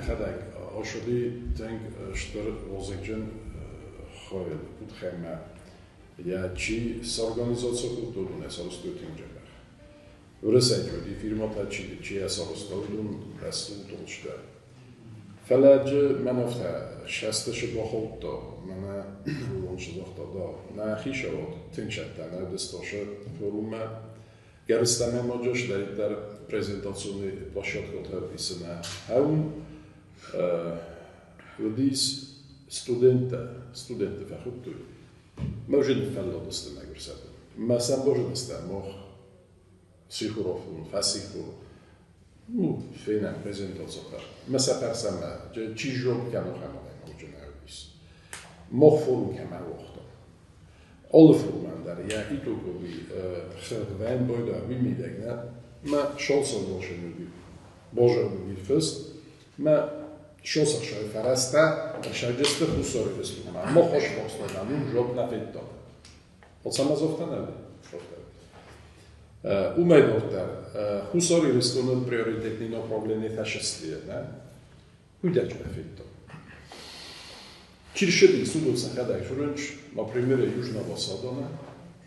йӕхӕдӕг ошоди тынг стыр вазыгджын хайад уыд ӕмӕ йӕ чи сорганизаци кодта, уыдон сарӕзтой тынг дзӕбӕх. Уырыссаг уыди фирмӕтӕ, чи йӕ сарӕзта, уыдон рӕсугъд сты. Фӕлӕ мӕн афтӕ шӕстышы бахаудта, мӕнӕ уыдон загъта, да, нӕ хицауад тынг сӕттӕ нӕ дысташы форуммӕ. Гӕрыстӕмӕ ноджы дӕр презентационный площадкӕтӕ исынӕ хӕуын. Уыдис студенттӕ, студентты фӕхуыдтой. Мӕ уже ныффӕлладысты мӕгуыр сӕ. Мӕ сӕм базыдыстӕм мах сихорафон, фӕссихор. Ну, фенӕм презентацитӕ. Мӕ сӕ фӕрсӕм, чи зон кӕм охӕмадӕй ноджы нӕ уыдис. Мах форум кӕм ӕруагътам. Алы форумӕн дӕр йӕ итоговый хыгъдвӕн бойда уый мидӕг нӕ мӕ шалсӕвварсӕн уыди. Базар уыди фыст, мӕ шосӕхсӕй фӕрӕзтӕ ӕрсӕджысты Хуссар Ирыстонмӕ. Мах ӕсфарстам, уым жопп нӕ федтам. Оцамазовтӕ нӕ уыди. Уымӕй дарддӕр Хуссар Ирыстоны приоритетный направление фашистия, нӕ? Уыдӕтты нӕ федтам. Чи рщыди сӕхӕдӕг журынч, например, Южного Садона,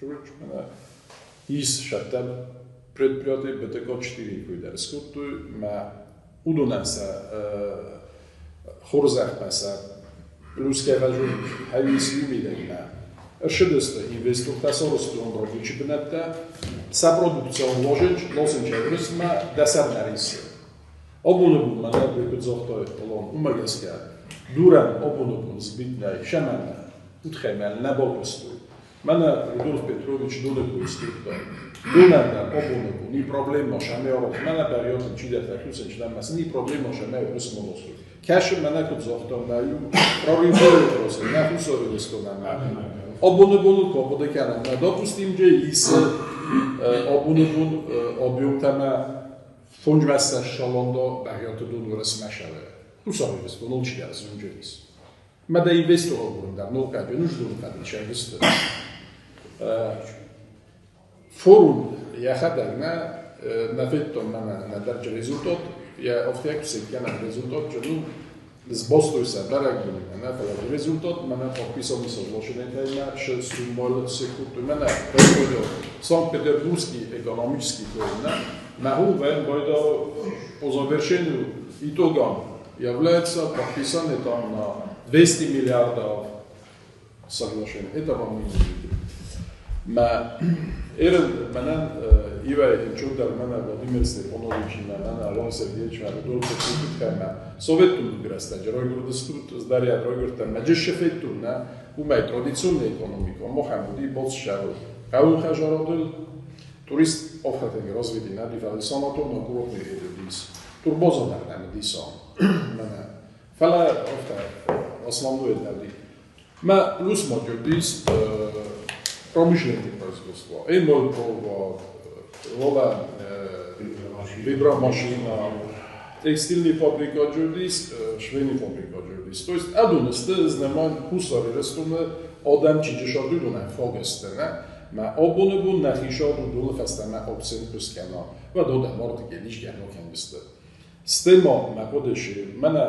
журынч, мӕнӕ ис сӕттӕ предприятие БТК-4 куйдӕр скодтой, мӕ уыдонӕн сӕ хорзӕхмӕ сӕ плюскӕ журынч, хӕвис иумидӕгмӕ. Ӕрщыдысты инвестортӕ сарӕзтой рабочий бынӕттӕ, сӕ продукцион ложынч, лосынч ӕврысмӕ дӕ сӕр нӕ риссы. Абоны бон мӕнӕ куыд загътай, Алан, уымӕ гӕсгӕ дурӕн абоны бон сбит нӕй, сӕмӕн нӕ, удхӕмӕн нӕ бакуыстой. Мӕнӕ Рудольф Петрович доны кой скодта. Донӕн дӕр абоны бон и проблема сӕмӕ мӕнӕ бӕриатын чидӕртӕ кусынч нӕ сын и проблема сӕмӕ рысмолостой. Кӕсы мӕнӕ куыд загътам, нӕ иу прорывной вопрос, нӕ Хуссар Ирыстонӕн. Абоны бон куы хъуыды кӕнӕм, нӕ, допустим, же ис абоны бон объемтӕ фонджмӕссӕссалондо бӕгъиаты дон Уырысмӕ сӕвӕры. Хуссар Ирыстоныл чи ӕрзунджы ис. Мӕ дӕ инвестор агурын дӕр ног хъӕды, нуждон хъӕды сӕвысты. Форум йӕхӕдӕг нӕ нӕ федтон мӕнӕ нӕдӕр результат, йӕ афтӕ кӕнӕ результат ну, сбостой сӕ бӕрӕгбонимӕ, нӕ, фӕлӕ результат мӕнӕ подписанный соглашение суммал секунду мӕнӕ Санкт-Петербургский экономический форум, нӕ, мӕ байда по завершению итогом является подписание там на 200 миллиардов соглашение. Это вам не видите. Мӕ эрен мӕнӕн ивӕй чуддар мӕнӕ Владимир Степанович мӕнӕ Алан Сергеевич мӕ Рудольф Петрович мӕ Советтун рӕстӕджы райгуырдыстут Дарья райгуырдтӕн мӕ джыссы федтун нӕ уымӕй традиционный экономика махӕн уыди боцсӕрыл хъӕуы хӕзарадыл турист офхӕтӕги развитие нӕ фӕлӕ санаторно-курортный эдис турбоза дӕр нӕм уыди мӕнӕ фӕлӕ афтӕ основной нӕ уыди. Мӕ плюс ма уыдис промышленный производство. Эмульпровод, вола вибромашина, текстильный фабрика уыдис, швейный фабрика уыдис. То есть адон сты знӕмӕн Хуссар Ирыстоны адӕм чи джысад уыдонӕн фаг сты, нӕ? Мӕ абоны бон нӕхи сад уыдоны фӕстӕмӕ акцент куы скӕна, уӕд адӕм ардыгӕй лизгӕ бакӕндзысты. Стӕй ма мӕ хъуыдышы, мӕнӕ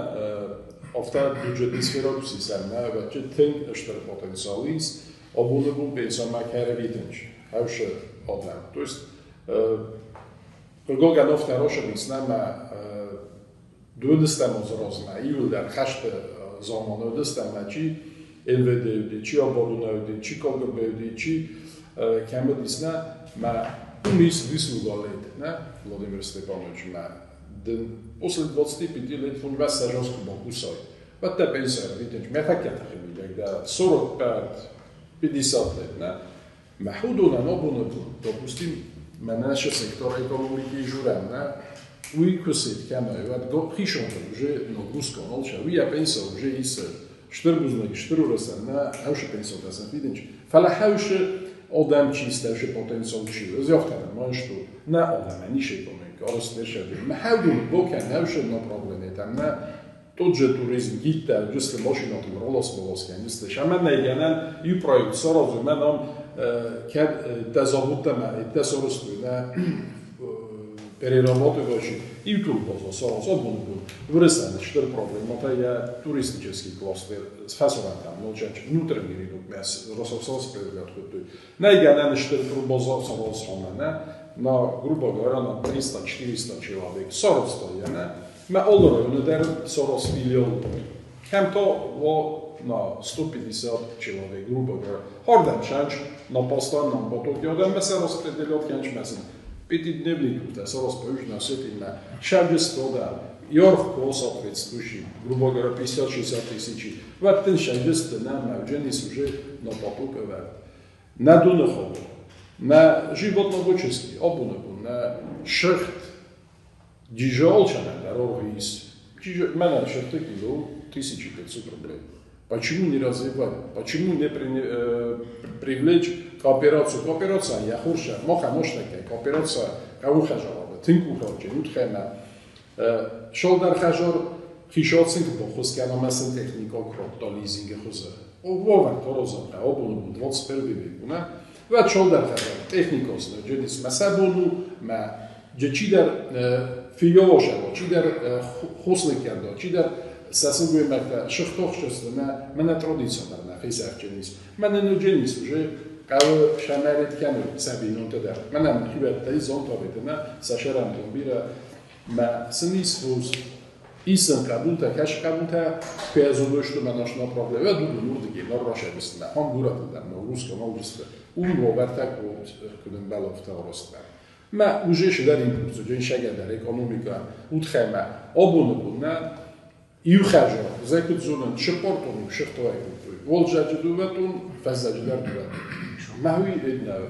афтӕ бюджетный сфера куы сисӕм, нӕ, ӕвӕдджы тынг стыр потенциал ис, абоны бон пенсионмӕ кӕрӕвитынч, хӕвсы адӕм. То есть хъыгагӕн афтӕ рашыдис, нӕ мӕ дыууӕдыстӕм азы размӕ иуылдӕр хӕсты заманы уыдыстӕм мӕ чи МВД уыди, чи оборона уыди, чи КГБ уыди, чи кӕм уыдис, нӕ, мӕ уым ис выслуга лет, нӕ, Владимир Степанович, мӕ дын после 25 лет фунвесса жестко бакусай. Вот те пенсия видишь, мӕ фӕккӕтӕхи мидӕг, да, 45, 50 лет, нӕ. Мӕ уыдонӕн абоны допустим, мӕ наша сектор экономики журӕн, нӕ, уый куы сыд кӕнай, уӕд хисонты уже нагрузка алча, уый йӕ пенсия уже исы стыр бузныг, стыр Уырысӕн, нӕ, хӕусы пенсиятӕ сӕ фидынч. Фӕлӕ хӕусы адӕм чи стӕвсы потенциал чи, ez афтӕ ма что нӕ адӕмӕн ис экономика, арӕзт не Мӕ хӕудон бокӕн хӕусы направлениетӕм, нӕ тот же туризм hittel, just машинатыл ралаsz-балаsz just és menne igen, ju projekt szarazó, men am te zavod, te te szaroztó, ne. Перерабатывающий и турбаза сараз абоныбун. Вырасан штыр проблемата я туристический кластер фасорантам нолчач внутренний рынок мяс росовсос проявлять хутой. Найганан штыр турбаза сараз ханана на, грубо говоря, на 300-400 человек. Сараз яна. Ма олар өнедер сараз филиал. Кем-то на 150 человек, грубо говоря. Хардем шанч на постоянном потоке, одем се распределят кенчмесен. Пятидневный тут, сараз по Южной Осетии на шаджестода, Йорк соответствующий, грубо говоря, 50-60 тысяч. Вот ten шаджест на мавдженис уже на потоке верт. На Дунахову, на животноводческий, обунабун, на шехт, дижолчана, дорогис, мене шехты кило 1500 рублей. Почему не развивать? Почему не привлечь кооперацию? Кооперация я хурша, моха моштаке, кооперация каухажала, тинкухалче, утхема. Шолдар хажор хишоцинг бохусканомасен техника кротто лизинге хузе. Вован тороза, обуну 21 век, не? Ват шолдар хажор техникос, джедис масабуну, ма джечидер фиёшало, чидер хусникендо, чидер сасугуемекта шыхтохчостна мена традиционарна хисахченис. Мена нудженис уже кав шамарит кену сабинонтеда. Мена хибетта изонтовитена сашарантон бира ма сынис хуз исын кабулта каш кабулта пезулушту менашна проблема дуду нурдиги наррашебисна. Хам гуратыдан на русском обществе. Ун ровертак куден беловта оростна. Ма уже шидар импульс, жен шагедар экономика утхема обунубунна Иухажо, зекудзунан, шепортун, шехтоайгуй, волжаджидуветун, фазаджидардуветун. Махуи эдна.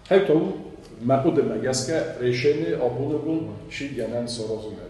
Хайтоу, мақуде магаска решение обунубун ши ганан сорозунер.